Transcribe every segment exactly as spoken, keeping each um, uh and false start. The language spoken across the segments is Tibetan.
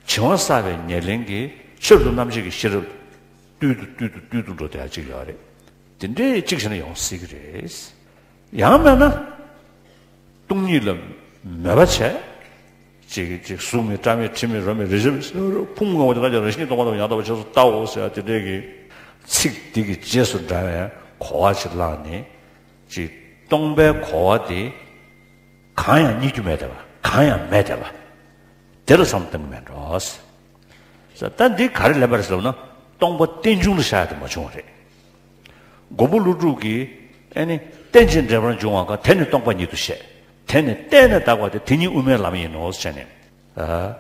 བྱིང་བ་བསགས་པའི་ཉེར་ལེན་གྱི་ཆོས་རབ་ཏུ་རྣམ་འབྱེད་ཀྱི་ཤེས་རབ་བཏུལ་དུ་བཏུལ་དུ་བཏུལ་དུ་འགྲོ་བསྡད་ཡ་གཅིག་ཡོད་རེད། དེ་འདྲའི་གཅིག་བྱས་ན་ཡོང་སྲིད་ཀྱི་རེད། ཡང་མིན་ན། སྟོང་ཉིད་ལ་མོས་པ་བྱས། ཅིག་ཅིག་གཟུགས་མེད་སྒྲ་མེད་དྲི་མེད་རོ་མེད་རེག་བྱ་མེད་ཕུང་པོ་ལྔ་པོ་དེ་དག་ཀྱང་རང་བཞིན་གྱིས་སྟོང་པ་ལྟ་བུ་ཡང་དག་པར་ཆོས་སུ་བལྟའོ་ཟེར་བ་དེ་འདྲའི་གི་ཚིག་འདི་གི་རྗེས་སུ་འབྲང་བའི་གོ་བ་ཅིག་བླངས་ནས། ཅིག་སྟོང་པའི་གོ་བ་དེ་གང་ཡང་རྙེད་རྒྱུ་མེད་བསྡད་པ། གང་ཡང་མེད་བསྡད་པ། དེ་ལ་བསམ་བློ་གཏོང་གི་མེད་འགྲོ། ད་འདི་ག་རེ་ལབ་པ་རེད་ཟེར་ན། སྟོང་པ་རྟེན་འབྱུང་དུ་བཞག་ཡ་དེ་མ་བྱུང་བ་རེད། མགོན་པོ་ཀླུ་སྒྲུབ་ཀྱིས་ཨེ་ནི་རྟེན་ཅིང་འབྲེལ་པར་འབྱུང་བ་གང་། དེ་ནི་སྟོང་པ་ཉིད་དུ་བཤད། དེ་ནི་བལྟས་ནས་བཏགས་པ་སྟེ། དེ་ཉིད་དབུ་མའི་ལམ་ཡིན་ནོ་ཟེར་ནས། ཨ།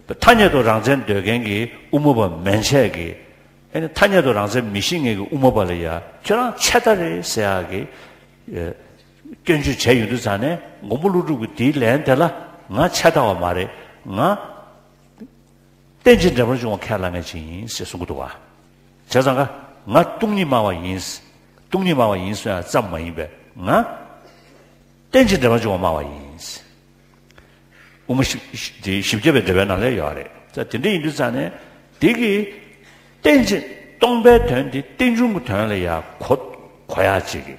ཐ་སྙད་དུ་རང་མཚན་འདོད་མཁན་གྱི་དབུ་མ་པ་མན་ཆད་ཀྱིས། ཨེ་ནི་ཐ་སྙད་དུ་རང་མཚན་མི་ཤེས་མཁན་གྱི་དབུ་མ་པ་ལ་ཡ་ཁྱོད་རང་ཆད་ལྟ་རེད་ཟེར་ཡག་གི་ཨེ་སྐྱོན་བརྗོད་བྱས་ཡོང་དུས་ཙང་ནས། མགོན་པོ་ཀླུ་སྒྲུབ་ཀྱིས་དེའི་ལན་དེ་ལ། ང་ཆད་ལྟ་བ་མ་རེད། ང་རྟེན་ཅིང་འབྲེལ་པར་འབྱུང་བ་ཁས་བླངས་མཁན་ཅིག་ཡིན་ཟེར་གསུང་གི་འདུག་ག་བྱས་ཙང་ཀ་ང་སྟོང་ཉིད་སྨྲ་བ་ཡིན། སྟོང་ཉིད་སྨྲ་བ་ཡིན་གསུང་ཡ་ཙམ་མ་ཡིན་པས། ང་རྟེན་ཅིང་འབྲེལ་པར་འབྱུང་བ་སྨྲ་བ་ཡིན། དབུ་མ་བཞི་བཞི་དེ་བཞི་བརྒྱ་པའི་འགྲེལ་པའི་ནང་ལ་ཡོད་རེད། ད་དེ་འདྲ་ཡིན་དུས་ཙང་ནས་དེ་གི་རྟེན་ཅིང་སྟོང་པའི་དོན་དེ་རྟེན་འབྱུང་གི་དོན་ལ་ཡ་གོ་གོ་ཡ་ཅིག་གི་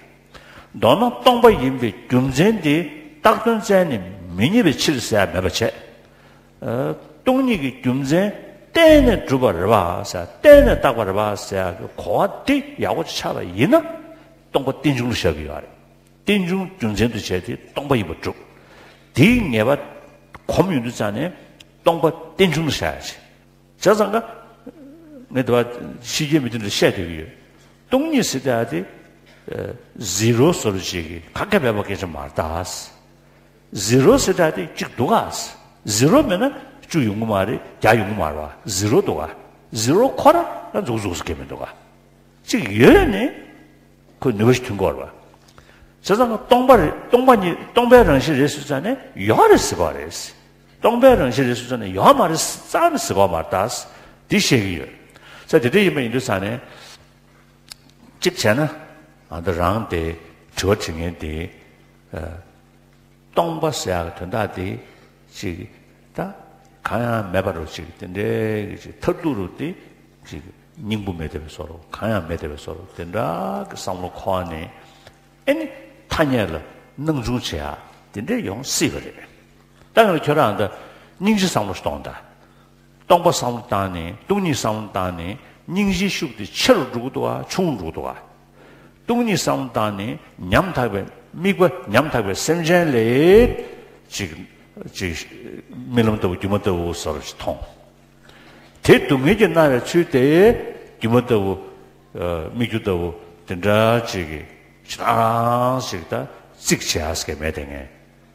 མདོར་ན་སྟོང་པ་ཡིན་པའི་རྒྱུ་མཚན་དེ་བཏགས་དོན་བཙལ་ནས་མི་རྙེད་པའི་ཕྱིར་ཟེར་ཡ་མེད་པ་བྱས། ཨ། སྟོང་ཉིད་ཀྱི་རྒྱུ་མཚན་བལྟས་ནས་གྲུབ་པ་རེད་པ་ཟེར། བལྟས་ནས་བཏགས་པ་རེད་པ་ཟེར་ཡ་གི་གོ་བ་དེ་ཡག་པོ་ཅིག་ཆགས་པ་ཡིན་ན། སྟོང་པ་རྟེན་འབྱུང་ལ་བཞག་གི་ཡོད་རེད། རྟེན་འབྱུང་རྒྱུ་མཚན་དུ་བྱས་ཏེ་སྟོང་པ་ཡིན་པར་གྲུབ། དེའི་ངེས་པ་གོམས་ཡོང་དུས་ཙང་ནས་སྟོང་པ་རྟེན་འབྱུང་ལ་བཞག་ཡ་ཅིག་བྱས་ཙང་ཀ་ངས་དེ་བ་ཕྱི་རྒྱལ་མི་དེ་འདྲ་བཤད་སྡོད་ཀྱི་ཡོད། སྟོང་ཉིད་ཟེར་ཡ་དེ་ཟི་རོ་བཟོ་འདྲ་ཅིག་གི་ག་གེ་མེད་པ་སྐད་ཆ་མ་རེད་ད། ཟི་རོ་ཟེར་ཡ་དེ་གཅིག་འདུག་ག་ཟི་རོ་མེད་ན་བཅུ་ཡོང་གི་མ་རེད། བརྒྱ་ཡོང་གི་མ་རེད་པ། ཟི་རོ་འདུག་ག་ཟི་རོ་ཁོ་རང་ལ་འཛུགས་འཛུགས་སུ་སྐད་མི་འདུག་ག་གཅིག་ཡོད་ནས་ཁོ་ནུས་པ་ཞིག་ཐོན་གྱི་ཡོད་རེད་པ། བྱས་ཙང་སྟོང་པ་རེད། སྟོང་པ་ཉིད་སྟོང་པའི་རང་བཞིན་རེད་ཟེར་ཙང་ནས་ཡོད་རེད་ཟེར་གྱི་ཡོད་རེད། སྟོང་པའི་རང་བཞིན་རེད་ཟེར་ཙང་ནས་ཡོད་མ་རེད་རྩ་ནས་ཟེར་གྱི་ཡོད་མ་རེད་ད། འདི་བཤད་ཀྱི་ཡོད། ས་དེ་འདྲ་ཡིན་པ་ཡིན་དུས་ཙང་ནས། གཅིག་བྱས་ན། ཨ། ད་རང་དེ་དྲི་བ་དྲི་མཁན་དེ། ཨ། སྟོང་པ་ཟེར་ཡག་གི་དོན་དག་དེ་ཅིག་ད་གང་ཡང་མེད་པ་རུ་ཅིག་དེ་འདྲའི་གི་ཅིག་མཐར་ཐུག་རུ་དེ་ཅིག་སྙིང་པོ་མེད་བསྡད་པའི་བཟོ་འདྲ། གང་ཡང་མེད་བསྡད་པའི་བཟོ་འདྲ། དེ་འདྲ་གི་བསམ་བློ་འཁོར་ནས། ཨེ་ནི་ཐ་སྙད་ལ་སྣང་ཆུང་བྱེད་ཡག་དེ་འདྲ་ཡོང་སྲིད་པ་རེད། ད་ང་ཁྱོད་རང་ད་སྙིང་རྗེ་བསམ་བློ་ཞིག་གཏོང་ད། སྟོང་པ་བསམ་བློ་བཏང་ནས། སྟོང་ཉིད་བསམ་བློ་བཏང་ནས། སྙིང་རྗེའི་ཤུགས་དེ་ཆེ་རུ་འགྲོ་གི་འདུག་ག་ཆུང་རུ་འགྲོ་གི་འདུག་ག་སྟོང་ཉིད་བསམ་བློ་བཏང་ནས་ཉམ་ཐག་པའི་དམིགས་པ། ཉམ་ཐག་པའི་སེམས་ཅན་ལ་ཅིག་ཅིག་རྨི་ལམ་ལྟ་བུ། སྒྱུ་མ་ལྟ་བུ་བཟོ་འདྲ་ཞིག་མཐོང་། དེ་སྡུག་བསྔལ་གྱིས་མནར་བའི་ཚུལ་དེ་སྒྱུ་མ་ལྟ་བུ། ཨ། སྨིག་རྒྱུ་ལྟ་བུ་དེ་འདྲ་ཅིག་གི་ཅིག་རང་རང་ཞིག་ད་རྩིས་བྱེད་ཡག་ཅིག་མེད་བསྡད་མཁན།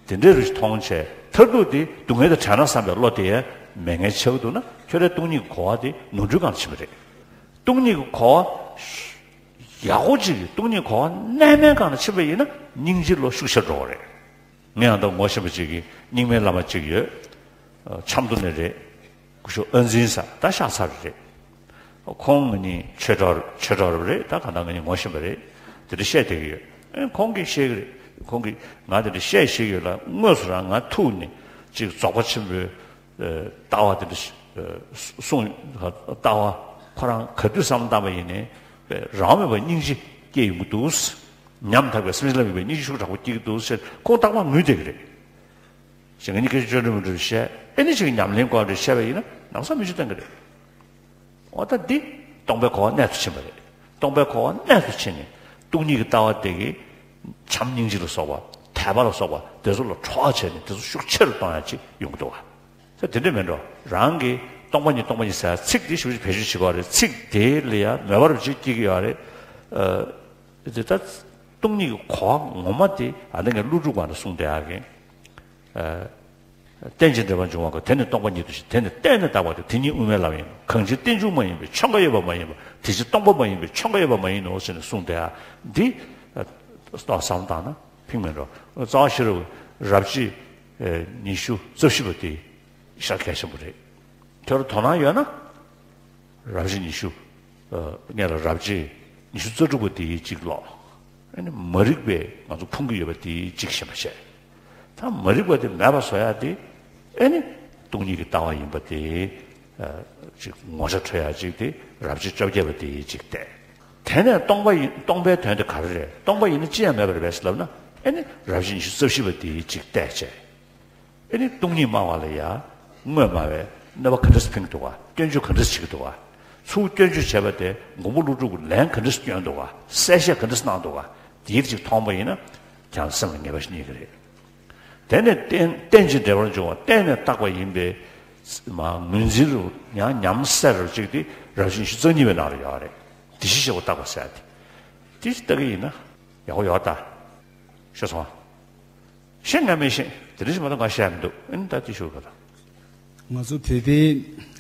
དེ་འདྲའི་རིགས་མཐོང་བྱས། མཐར་ཐུག་དེ་སྡུག་བསྔལ་དང་བྲལ་ན་བསམ་པའི་བློ་དེ་ཡང་མེད་མཁན་ཆགས་ཀྱི་འདུག་ན། ཁྱོད་རའི་སྟོང་ཉིད་ཀྱི་གོ་བ་དེ་ནོར་འཁྲུལ་སྒང་ལ་ཕྱིན་པ་རེད། སྟོང་ཉིད་ཀྱི་གོ་བ་ཡག་པོ་ཅིག་སྟོང་ཉིད་གོ་བ་རྣལ་མའི་སྒང་ལ་ཕྱིན་པ་ཡིན་ན། སྙིང་རྗེའི་བློ་ཤུགས་ཆེར་འགྲོ་བ་རེད། ངས་ཡང་ད་ངོ་ཤེས་པ་ཅིག་གིས། རྙིང་མའི་བླ་མ་ཅིག་ཡོད། ཨ། ཆབ་མདོ་ནས་རེད། སྐུ་ཞབས་ཨ་འཛིན་ཟེར། ད་གཤེགས་ཚར་རེད། ཁོང་ང་གཉིས་ཆོས་གྲོགས། ཆོས་གྲོགས་རེད། ད་གང་ལྟར་ང་གཉིས་ངོ་ཤེས་པ་རེད། དེ་འདྲ་བཤད་བསྡད་ཀྱི་ཡོད། ཨེ། ཁོང་གིས་བཤད་ཀྱི་རེད། ཁོང་གིས་ང་དེ་འདྲ་བཤད་བཤད་ཡོད་ལ། དངོས་སུ་རང་ང་ཐུག་ནས་ཅིག་རྫོགས་པ་ཆེན་པོའི་ཨ་ལྟ་བ་དེ་འདྲ་ཞིག་ཨ་གསུངས། ལྟ་བ་ཁོ་རང་ག་དུས་བསམ་བློ་བཏང་པ་ཡིན་ནའི་རང་དབང་མེད་པར་སྙིང་རྗེ་སྐྱེ་ཡོང་གི་འདུག་ཉམ་ཐག་པའི་སེམས་ཅན་ལ་དམིགས་པའི་སྙིང་རྗེ་ཤུགས་དྲག་པོ་སྐྱེ་གི་འདུག་ཟེར་ཁོང་རྟག་པར་ངུས་བསྡད་ཀྱི་རེད། ཞེས་ང་གཉིས་སྐད་ཆ་ཅོ་འདྲི་མོ་འདྲི་བཤད། ཨེ་ནི་ཅིག་ཉམས་ལེན་སྐོར་འདྲི་བཤད་པ་ཡིན་ན། ལམ་སང་མིག་ཆུ་བཏང་གི་རེད། འོ། ད་འདི་སྟོང་པའི་གོ་བ་གནས་སུ་ཕྱིན་པ་རེད། སྟོང་པའི་གོ་བ་གནས་སུ་ཕྱིན་ནས་སྟོང་ཉིད་ཀྱི་ལྟ་བ་དེ་གིས་བྱམས་སྙིང་རྗེ་ལ་སོགས་པ། དད་པ་ལ་སོགས་པ་དེ་ཚོ་ལ་སྤྲོ་བ་བྱས་ནས་དེ་ཚོ་ཤུགས་ཆེ་རུ་གཏོང་ཡ་ཅིག་ཡོང་གི་འདུག་ག་ས་དེ་འདྲ་མིན་འགྲོ། རང་གིས་སྟོང་པ་ཉིད། སྟོང་པ་ཉིད་ཟེར་ཚིག་དེ་ཞེ་པོ་ཅིག་བེད་སྤྱོད་བྱེད་ཀྱི་ཡོད་རེད། ཚིག་དེ་ལ་ཡང་མོས་པ་རུ་ཅིག་སྐྱེ་གི་ཡོད་རེད། ཨ། དེ་ད་སྟོང་ཉིད་ཀྱི་གོ་བ་ངོ་མ་དེ། ཨ། ད་ངས་ཀླུ་སྒྲུབ་པ་ནས་གསུངས་བསྡད་ཡག་གི། ཨ། རྟེན་ཅིང་འབྲེལ་པར་འབྱུང་བ་གང་། དེ་ནི་སྟོང་པ་ཉིད་དུ་ཤེས། དེ་ནི་བལྟས་ནས་བཏགས་པ་སྟེ། དེ་ཉིད་དབུ་མའི་ལམ་ཡིན་ནོ། གང་ཕྱིར་རྟེན་འབྱུང་མ་ཡིན་པས་ཆོས་འགའ་ཡོད་པ་མ་ཡིན་པ། དེ་ཕྱིར་སྟོང་པ་མ་ཡིན་པས་ཆོས་འགའ་ཡོད་པ་མ་ཡིན་ནོ་ཟེར་ནས་གསུངས་བསྡད་ཡག་འདི། ཨ། བསམ་བློ་བཏང་ན་ཕིང་མིན་འགྲོ། རྩ་བ་ཤེས་རབ་རབ་བྱེད་ཉི་ཤུ་རྩ་བཞི་པ་དེ་ཤར་གལ་ཆེན་པོ་རེད། ཁྱོད་རང་དོ་སྣང་ཡོད་ན། རབ་བྱེད་ཉི་ཤུ། ཨ། ངས་ལ་རབ་བྱེད་ཉི་ཤུ་རྩ་དྲུག་པ་དེའི་གཅིག་ཀློག་ཨ་ནི་མ་རིག་པས་ང་ཚོ་ཕུང་གི་ཡོད་པ་དེའི་གཅིག་ཤེས་པ་བྱས། ད་མ་རིག་པ་དེ་མེད་པ་བཟོ་ཡ་དེ། ཨ་ནི་ སྟོང་ཉིད་ཀྱི་ལྟ་བ་ཡིན་པ་དེ་ཅིག་ངོ་ཆ་འཕྲོད་ཡ་ཅིག་དེ་རབ་བྱེད་བཅོ་བརྒྱད་པ་དེ་ཅིག་བལྟས། དེ་ནས་སྟོང་པ་ཡིན། སྟོང་པའི་དོན་དེ་ག་རེ་རེད། སྟོང་པ་ཡིན་ན་ཅི་ཡང་མེད་པ་རེད་པས་ཟེར་ལབ་ན། ཨེ་ནི་རབ་བྱེད་ཉི་ཤུ་རྩ་བཞི་པ་དེ་ཅིག་བལྟས་བྱས། ཨེ་ནི་སྟོང་ཉིད་སྨྲ་བ་ལ་ཡ་དངོས་སྨྲ་བས་གནོད་པ་ག་འདྲས་འཕེན་གྱི་འདུག་ག། སྐྱོན་བརྗོད་ག་འདྲས་བྱེད་ཀྱི་འདུག་ག། ཚུར་སྐྱོན་བརྗོད་བྱས་པ་དེ་མགོན་པོ་ཀླུ་སྒྲུབ་ཀྱིས་ལན་ག་འདྲས་སྐྱོན་འདུག་ག། གསལ་བཤད་ག་འདྲས་གནང་འདུག་ག། དེ་ཅིག་མཐོང་པ་ཡིན་ན་ཀྱང་སེམས་ལ་ངེས་པ་ཞིག་རྙེད་ཀྱི་རེད། དེ་ནས་རྟེན་རྟེན་ཅིང་འབྲེལ་བར་འབྱུང་བ། རྟེན་ནས་བཏགས་པ་ཡིན་པས་མ་ངོས་འཛིན་རུ་ཡང་ཉམས་སད་རུ་གཅིག་དེ་རབ་བྱེད་ཉི་ཤུ་རྩ་གཉིས་པའི་ནང་ལ་ཡོད་རེད། དེ་བཞི་ཞེས་པ་བཏགས་པ་ཟེར་ཏེ། དེ་བཞི་ལྟ་གི་ཡིན་ན་ཡག་པོ་ཡོད་ད། ཤེས་སོང་། ཤེས་ངས་མི་ཤེས། དེ་འདྲ་ཞིག་མ་གཏོགས་ང་ཤེས་ཡ་མི་འདུག། ཨེ་ནི་ད་དེ་ཞུ་ག་ད། ང་ཚོ་བོད་པའི་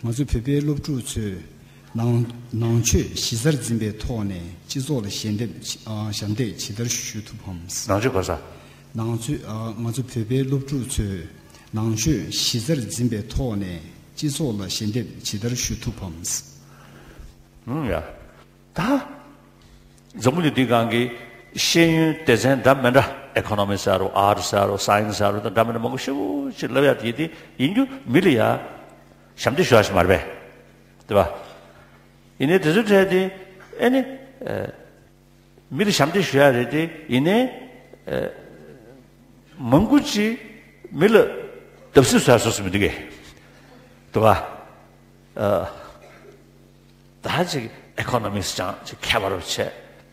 ང་ཚོ་བོད་པའི་སློབ་ཕྲུག་ཚོས་ནང་ནང་ཆོས་གཞི་རྩར་འཛིན་པའི་ཐོག་ནས་སྤྱི་ཚོགས་ལ་ཞལ་འདེབས་ཨ་ཞབས་འདེགས་ཇི་ལྟར་ཞུ་ཐུབ་བམ། ནང་ཆོས་ག་ས། ནང་ཆོས་ཨ་ང་ཚོ་བོད་པའི་སློབ་ཕྲུག་ཚོས་ནང་ཆོས་གཞི་རྩར་འཛིན་པའི་ཐོག་ནས་སྤྱི་ཚོགས་ལ་ཞལ་འདེབས་ཇི་ལྟར་ཞུ་ཐུབ་བམ། ཨུམ་ཡ། ད། འཛམ་བུ་གླིང་འདིའི་སྒང་གི་ཤེས་ཡོན་སྡེ་ཚན་འདྲ་མི་འདྲ། ཨེ་ཁོ་ནོ་མི་ཟེར་རོ། ཨར་ཊི་ཟེར་རོ། སའེན་སི་ཟེར་རོ། ད་འདྲ་མི་འདྲ་མང་པོ་ཞེ་པོ་ཅིག་ལབ་ཡ་དེ་དེ་ཡིན་རྒྱུ་མི་ལ་ཡ་ཞབས་འདེགས་ཞུ་ཡ་ཞིག་མ་རེད་པས། དེ་བ། ཡིན་ནའི་དེ་ཚོའི་གྲས་དེ་ཨེ་ནི། མི་ལ་ཞབས་འདེགས་ཞུ་ཡ་རེད་དེ་ཡིན་ནའི། མང་པོ་ཅིག་མི་ལ་བརྡབ་གསིག་བཟོ་ཡ་བཟོ་སྲིད་མི་འདུག་གས། དེ་བ། ད་ཅིག་ཨེ་ཁོ་ནོ་མིག་སི་ཅང་ཅིག་མཁས་པ་རུ་བྱས།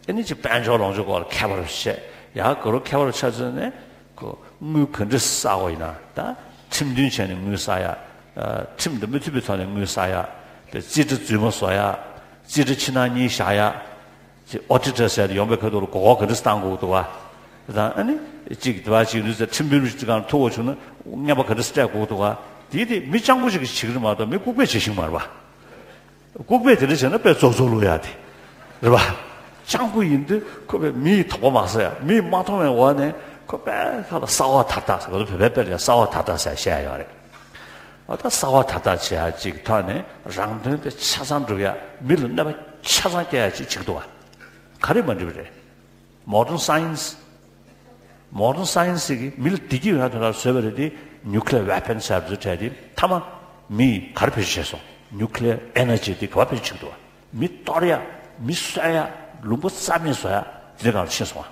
ཨེ་ནི་ཅིག་དཔལ་འབྱོར་ལོངས་སྤྱོད་སྐོར་ལ་མཁས་པ་རུ་བྱས། ཡང་ག་རུ་མཁས་པ་རུ་ཆ་མཚོན་ནས་ཁོ་དངུལ་ག་འདྲ་བསགས་དགོས་ཡིན་ན། ད་ཁྲིམས་མཐུན་བྱས་ནས་དངུལ་བསགས་ཡ། ཁྲིམས་དང་མི་མཐུན་པའི་ཐོག་ནས་དངུལ་བསགས་ཡ། དེ་རྩིས་ཁྲ་རྫུན་མ་བཟོ་ཡ། རྩིས་ཁྲ་ཕྱི་ནང་གཉིས་བཞག་ཡ། ཅིག་ཨོ་ཌི་ཊར་ཟེར་ཡོང་པའི་ཁ་ཐུག་ལ་མགོ་སྐོར་ག་འདྲ་བཏང་དགོས་འདུག་ག། དང་ཨ་ནི་ཅིག་དེ་བ་ཅིག་ཡིན་དུས་ཁྲིམས་དཔོན་རུ་ཅིག་གང་ཐུག་པ་བྱུང་ན་རྔན་པ་ག་འདྲ་སྤྲད་དགོས་འདུག་ག། དེ་དེ་མི་སྤྱང་པོ་ཞིག་གིས་བྱེད་ཀྱི་རེད་མ་གཏོགས་མི་ལྐུགས་པས་བྱེད་ཤེས་ཀྱི་མ་རེད་པ། ལྐུགས་པས་དེ་འདྲ་བྱས་ན་དཔེ་ཙོག་ཙོག་བླུག་ཡ་དེ་རེད་པ། སྤྱང་པོ་ཡིན་དུས་ཁོ་པས་མི་ཡི་དོགས་པ་མ་ཟ་ཡ། མི་ཡིས་མ་མཐོང་བའི་འོག་ནས་ཁོ་པས་ཁ་ལ་གསར་བ་དར་ཐག་ཟེར། ང་ཚོ་བོད་པའི་དཔེ་ལ་གསར་བ་དར་ཐག་ཟེར་བཤད་ཡ་ཡོད་རེད། ཨ་ད་གསར་བ་དར་ཐག་བྱེད་ཡ་གཅིག་ཐོག་ནས་རང་དོན་དེ་ཆ་ཚང་སྒྲུབ་ཡ། མི་ལ་གནོད་པ་ཆ་ཚང་སྐྱེལ་ཡ་གཅིག་བྱེད་ཀྱི་འདུག་ག། ག་རེ་མ་འགྲིག་པ་རེད། མོ་ཌན་སའེན་སི། མོ་ཌན་སའེན་སི་གིས་མི་ལ་བདེ་སྐྱིད་ཡོང་ཡ་དོན་དག་བཟོས་པ་རེད་དེ། ནིའུ་ཀི་ལི་ཡར་ཝེ་པན་ཟེར་བ་ཚོ་གྲས་དེ་མཐའ་མ་མི་ཡིས་ག་རེ་བེད་སྤྱོད་བྱས་སོང་། ནིའུ་ཀི་ལི་ཡར་ཨེ་ནར་ཇི་དེ་ག་པར་བེད་སྤྱོད་བྱེད་ཀྱི་འདུག་ག། མི་གཏོར་ཡ། མི་གསོད་ཡ། ལུང་པ་རྩ་མེད་བཟོ་ཡ། དེ་འདྲའི་སྒང་ལ་ཕྱིན་སོང་ང་།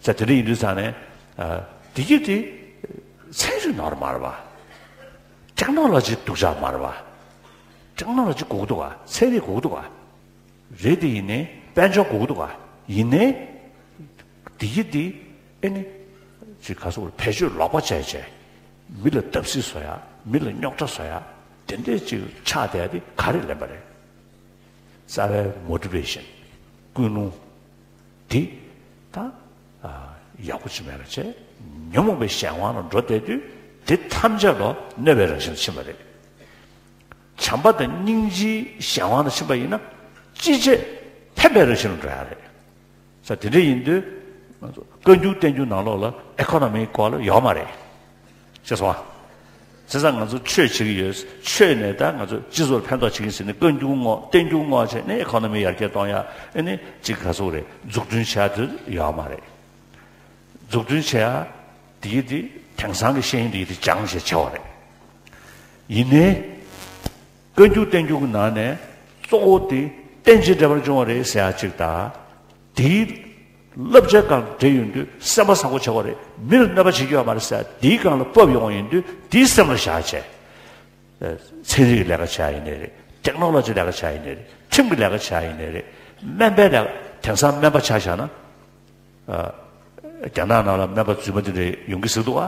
ཟེར། དེ་འདྲ་ཡིན་དུས་ཙང་ནས། ཨ། བདེ་སྐྱིད་དེ་ཚན་རིག་ནོར་མ་རེད་པ། ཊེག་ནོ་ལོ་ཇི་སྡུག་ཅག་མ་རེད་པ། ཊེག་ནོ་ལོ་ཇི་དགོས་ཀྱི་འདུག་ག། ཚན་རིག་དགོས་ཀྱི་འདུག་ག། རེད་དེ་ཡིན་ནའི་དཔལ་འབྱོར་དགོས་ཀྱི་འདུག་ག། ཡིན་ནའི་བདེ་སྐྱིད་དེ་ཨེ་ནི་ཅིག་ག་ཟེར་དགོས་རེད། བེད་སྤྱོད་ལོག་པ་བྱས་བྱས་མི་ལ་བརྡབ་གསིག་བཟོ་ཡ། མི་ལ་རྙོག་དྲ་བཟོ་ཡ། དེ་འདྲས་ཅིག་ཆགས་བསྡད་ཡ་དེ་ག་རེ་ལན་པ་རེད། རྩ་བའི་མོ་ཊི་ཝེ་ཤན། ཀུན་སློང་དེ་ད་ཨ་ཡག་པོ་ཅིག་མེད་པ་བྱས། ཉོན་མོངས་པའི་གཞན་དབང་ལ་འགྲོ་བསྡད་དུས་དེ་ཐམས་ཅད་ལ་གནོད་པའི་རང་བཞིན་ལ་ཕྱིན་པ་རེད། བྱམས་པ་དང་སྙིང་རྗེའི་གཞན་དབང་ལ་ཕྱིན་པ་ཡིན་ན་ཅི་བྱེད་ཕན་པའི་རང་བཞིན་ལ་འགྲོ་ཡ་རེད། ས་དེ་འདྲ་ཡིན་དུས་ང་ཚོ་བཀའ་འགྱུར་བསྟན་འགྱུར་ནང་ལོགས་ལ་ཨེ་ཁོ་ནོ་མིའི་སྐོར་ལ་ཡོད་མ་རེད། ཤེས་སོང་ང་། བྱས་ཙང་ང་ཚོ་ཆོས་བྱེད་ཀྱི་ཡོད། ཆོས་ནས་ད་ང་ཚོ་སྤྱི་ཚོགས་ལ་ཕན་ཐོགས་བྱེད་ཀྱི་ཟེར་ནས་བཀའ་འགྱུར་བསྔོག། བསྟན་འགྱུར་བསྔོག་བྱས་ནས་ཨེ་ཁོ་ནོ་མི་ཡར་རྒྱས་གཏོང་ཡ། ཨེ་ནི་ཅིག་ག་ཟེར་དགོས་རེད། འཛུགས་སྐྲུན་བྱ་དུས་ཡོད་མ་རེད། འཛུགས་སྐྲུན་བྱེད་ཡ་དེ་ཡི་དེ་དེང་སང་གི་ཤེས་ཡོན་དེ་ཡི་དེ་སྦྱངས་བྱས་བྱས་པ་རེད། ཡིན་ནའི་བཀའ་འགྱུར་བསྟན་འགྱུར་གྱི་ནང་ནས་གཙོ་བོ་དེ་རྟེན་ཅིང་འབྲེལ་བར་འབྱུང་བ་རེད་ཟེར་ཡ་གཅིག་དང་། དེའི་བསླབ་བྱ་སྒང་འབྲེལ་ཡོང་དུས་སེམས་པ་བཟང་པོ་བྱེད་དགོས་རེད། མི་ལ་གནོད་པ་བྱེད་རྒྱུ་ཡོད་མ་རེད་ཟེར་ཡ་དེའི་སྒང་ལ་བབས་ཡོང་བ་ཡིན་དུས་དེའི་སེམས་ལ་བཞག་བྱས། ཚན་རིག་གི་ལས་ཀ་བྱེད་ཡ་ཡིན་ནའི་རེད། ཊེག་ནོ་ལོ་ཇི་ལས་ཀ་བྱེད་ཡ་ཡིན་ནའི་རེད། ཁྲིམས་ཀྱི་ལས་ཀ་བྱེད་ཡ་ཡིན་ནའི་རེད། སྨན་པའི་ལས་ཀ། དེང་སང་སྨན་པ་ཆ་བཞག་ན། ཨ། རྒྱ་ནག་ནང་ལ་སྨན་པ་རྫུན་མ་དེ་འདྲ་ཡོང་གི་ཟེར་འདུག་ག།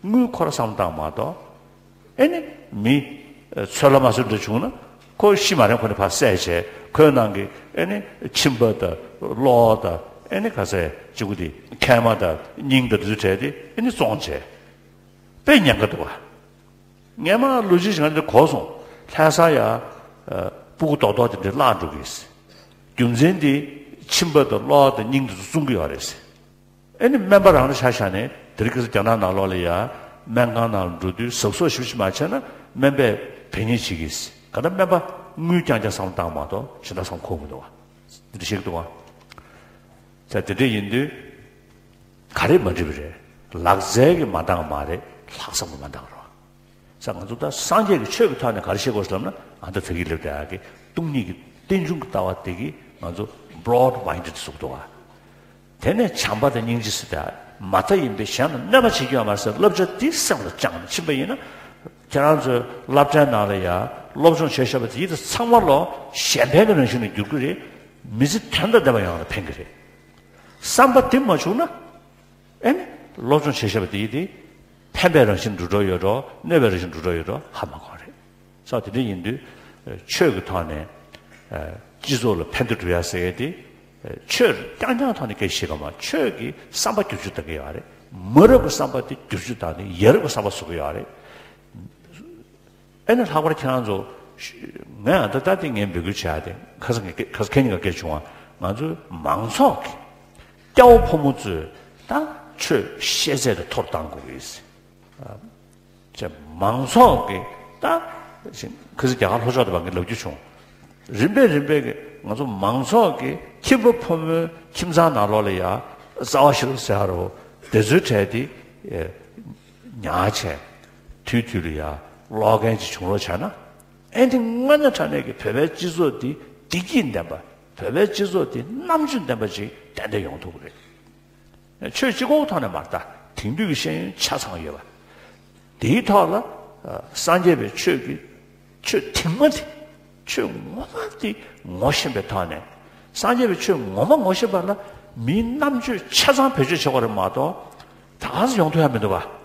དངུལ་ཁོ་ར་བསམ་བློ་བཏང་མ་གཏོགས། ཨེ་ནི་མི་ཚོད་ལ་མ་ཚོད་འདྲ་བྱུང་ན་ཁོ་ཤི་མ་རན་ཁོ་ནས་ཕར་བསད་བྱས། ཁོའི་ནང་གི་ཨེ་ནི་མཆིན་པ་དང་གློ་དང་ཨེ་ནི་ག་ཚད་ཅིག་གུ་དེ་མཁལ་མ་དང་སྙིང་དང་དེ་ཚོ་བྲལ་ཏེ་ཨེ་ནི་བཙོང་བྱས། དཔེ་ཉེན་ཁ་འདུག་ག། སྔས་མ་ལོ་གཅིག་ཞིག་ང་འདི་གོ་སོང་། ལྷ་ས་ཡ། ཨ། སྤུ་གུ་རྡོག་རྡོག་དེ་འདྲ་བརླག་འགྲོ་གི་ཟེར། རྒྱུ་མཚན་དེ་མཆིན་པ་དང་གློ་དང་སྙིང་དེ་ཚོ་བཙོང་གི་ཡོད་རེད་ཟེར། ཨེ་ནི་སྨན་པ་རང་ལ་ཆ་བཞག་ནས་དེ་རིང་ཁ་སང་རྒྱ་ནག་ནང་ལོགས་ལ་ཡ་སྨན་ཁང་ནང་ལ་འགྲོ་དུས་གཟབ་གཟབ་ཞིབ་ཞིབ་མ་བྱས་ན་སྨན་པས་བེད་སྙེག་བྱེད་ཀྱི་ཟེར། ག་ད་སྨན་པ་དངུལ་རྐྱང་རྐྱང་བསམ་བློ་བཏང་མ་གཏོགས་གཞན་དག་བསམ་བློ་འཁོར་གི་མི་འདུག་བ། འདི་འདྲ་བཤད་ཀྱི་འདུག་བ། ད་དེ་འདྲ་ཡིན་དུས་ག་རེ་མ་འགྲིག་པ་རེད། ལག་རྩལ་གྱིས་མ་འདང་མ་རེད། ལྷག་བསམ་གྱིས་མ་འདང་རོགས། ས་ང་ཚོ་ད་སངས་རྒྱས་ཀྱི་ཆོས་ཀྱི་ཐོག་ནས་ག་རེ་ཤེས་དགོས་ཟེར་ལབ་ན། ཨ་ད་ཐ་གི་ལེབ་དེ་ཡ་གི་སྟོང་ཉིད་ཀྱི་རྟེན་འབྱུང་གི་ལྟ་བ་དེ་གི་ང་ཚོ་broad minded་ཟུག་འདུག་ཨ། དེ་ནས་བྱམས་པ་དང་སྙིང་རྗེ་ཟེར་ཏེ། མ་མཐའ་ཡིན་པས་གཞན་ལ་གནོད་པ་བྱེད་རྒྱུ་ཡོད་མ་རེད་ཟེར་བསླབ་བྱ་འདི་སེམས་ལ་བཅངས་ནས་ཕྱིན་པ་ཡིན་ན། ཁྱེད་རང་ཚོའི་སློབ་གྲྭའི་ནང་ལ་ཡ་སློབ་སྦྱོང་བྱས་བཞག་པ་དེ་ཡིད་དུ་ཚང་མ་ལོ་གཞན་ཕན་གྱི་རང་བཞིན་ལ་འགྱུར་གྱི་རེད། མི་ཚེ་དོན་དང་ལྡན་པ་ཡོང་བ་ལ་ཕན་གྱི་རེད། བསམ་པ་དེ་མ་བྱུང་ན། ཨེ་ནི་སློབ་སྦྱོང་བྱས་བཞག་པ་དེ་ཡིན་ཏེ། ཕན་པའི་རང་བཞིན་འགྲོ་འགྲོ་ཡོད་འགྲོ། གནོད་པའི་རང་བཞིན་འགྲོ་འགྲོ་ཡོད་འགྲོ་ཧ་མ་གོ་རེད། ས་དེ་འདྲ་ཡིན་དུས། ཆོས་ཀྱི་ཐོག་ནས་སྤྱི་ཚོགས་ལ་ཕན་བདེ་སྒྲུབ་ཡ་ཟེར་ཡ་དེ། ཆོས་རྐྱང་རྐྱང་ཐོག་ནས་སྐད་ཆ་བཤད་ག་མ། ཆོས་ཀྱིས་བསམ་པ་བསྒྱུར་བཅོས་གཏང་གི་ཡོད་རེད། མ་རབས་ཀྱི་བསམ་པ་དེ་བསྒྱུར་བཅོས་བཏང་ནས་ཡ་རབས་ཀྱི་བསམ་པ་བཟོ་གི་ཡོད་རེད། ཨེ་ནི་ལྷག་པར་ཁྱེད་རང་ཚོ། ང་ད་ལྟ་དེ་ངས་འབོད་སྐུལ་བྱ་ཡ་དེ་ཁ་སང་ངས་ཁ་སང་ཁ་ཉིན་ཀ་སྐད་བྱུང་བ། ང་ཚོའི་མང་ཚོགས་ཀྱི་སྐྱ་བོ་ཕོ་མོ་ཚོས་ད་ཆོས་ཤེས་ཚད་དེ་མཐོ་རུ་གཏང་དགོས་ཀྱི་ཡོད། ཅེས་མང་ཚོགས་ཀྱི་ད་ཁ་སང་རྒྱ་གར་ལྷོ་ཕྱོགས་དེ་བ་ངས་ལབ་རྒྱུ་བྱུང་། རིམ་པས་རིམ་པས་ཀྱི་ང་ཚོ་མང་ཚོགས་ཀྱི་ཁྱིམ་པ་ཕོ་མོའི་ཁྱིམ་ཚང་ནང་ལོགས་ལ་ཡ་རྩ་བ་ཤེས་རབ་ཟེར་ཡ་རོ། དེ་ཚོའི་གྲས་དེ་ཉར་བྱས། དུས་དུས་ལ་ཡ་ཀློག་མཁན་ཅིག་བྱུང་རོགས་བྱས་ན། ཨེ་འདི་དངོས་གནས་དྲང་གནས་ཀྱི་བོད་པའི་སྤྱི་ཚོགས་འདི་བདེ་སྐྱིད་ལྡན་པ། བོད་པའི་སྤྱི་ཚོགས་འདི་རྣམ་དཔྱོད་ལྡན་པ་ཅིག་ཏན་ཏན་ཡོང་ཐུབ་ཀྱི་རེད། ཆོས་གཅིག་པོའི་ཐོག་ནས་མ་རེད་ད། དེང་དུས་ཀྱི་ཤེས་ཡོན་ཆ་ཚང་ཡོད་པ། དེའི་ཐོག་ལ་ཨ་སངས་རྒྱས་པའི་ཆོས་ཀྱི་ཆོས་དེང་མ་དེ། ཆོས་ངོ་མ་དེ་ངོ་ཤེས་པའི་ཐོག་ནས། སངས་རྒྱས་པའི་ཆོས་ངོ་མ་ངོ་ཤེས་པ་ལ་མིའི་རྣམ་དཔྱོད་ཆ་ཚང་བེད་སྤྱོད་བྱེད་དགོས་རེད་མ་གཏོགས། ད་ག་སེ་ཡོང་ཐུབ་ཡ་མི་འདུག་པ།